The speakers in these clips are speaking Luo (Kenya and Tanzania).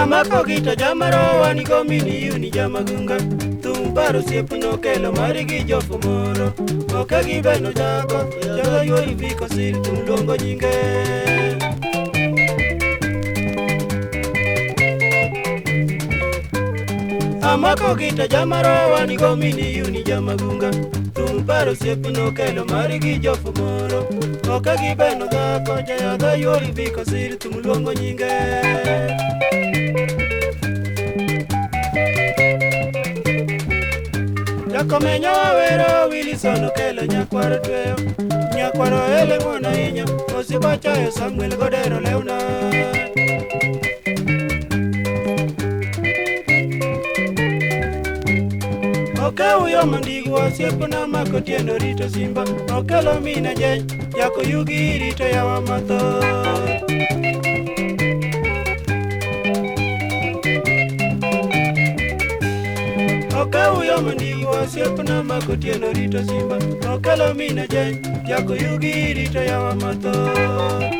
Amako gita jamarowa ni gomini yuni jamagunga. Thum paro osiep nokelo mari gi jofumoro. Oke gi beno jago, jago yuori viko sir thum luongo nyinge. Amako gita jamarowa ni gomini yuni jamagunga. Thum paro osiep nokelo mari gi jofumoro. Oke gi beno dhako, jayadho yuori viko sir thum luongo nyinge. Jakomenyo wawero Wilson okelo nyakwaro tweyo. Nyakwaro ele ng'uono ahinya, osiepa chayo Samuel Godero lewna. Okeuyo mandigu osiepna mako tiendo rito simba. Okelo mina jeny, jako yugi rito yawa mathoth. Okeuyo mandigu osiepna mako tiendo rito simba. Okelo mina jeny, jako yugi rito yawa mathoth.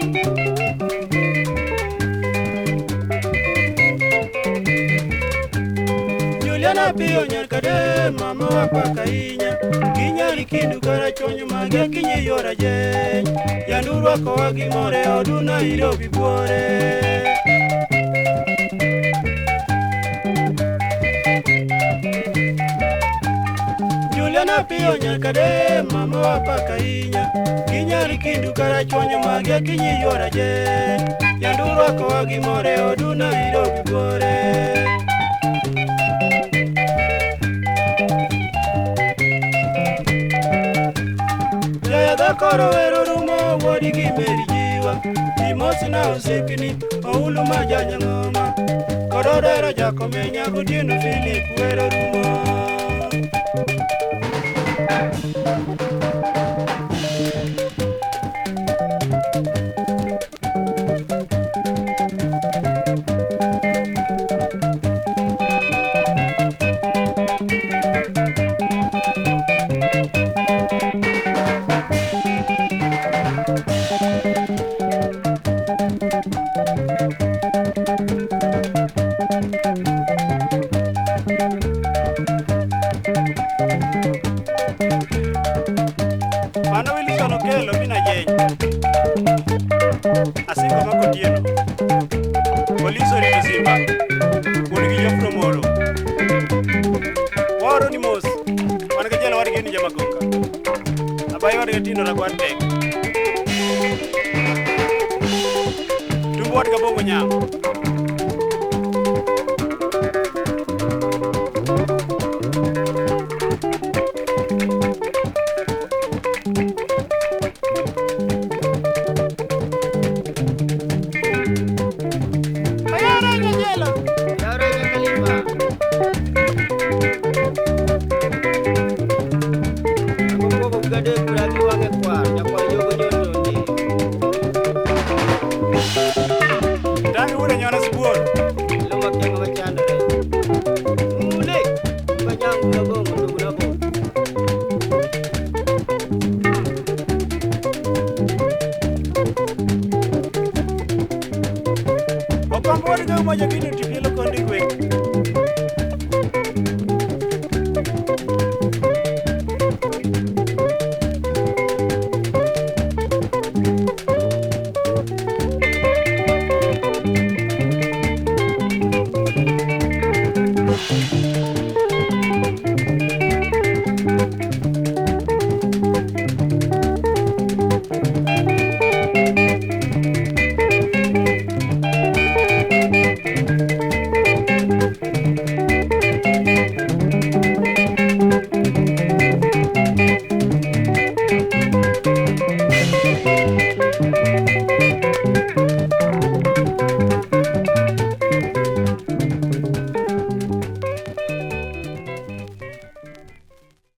Juliana piyo nyar kade, mama wapaka ahinya. Ginyari kindu karachuonyo mage kinyi yora jeny. Yandu rwakowa gi mor e odu Nairobi buore. Juliana piyo nyar kade, mama wapaka ahinya. Ginyari kindu karachuonyo mage kinyi yora jeny. Yandu rwakowa gi mor e odu Nairobi buore. Koro wero rumo wuodi gi Mary jiwa. Imosi na osiepni Oulu ma janyang'oma. Kod Odero Jakomenya gotieno Philip wero rumo. Mano Wilson okelo mina jeny. Asingo makotieno. Polis orito simba. Wuon gi jofro moro. Waoro ni mos. Wan gi jelo wadgi ni jamagonga. Abai wadgi tindo ragwar tek. Tumbo wadgi bongo nyam.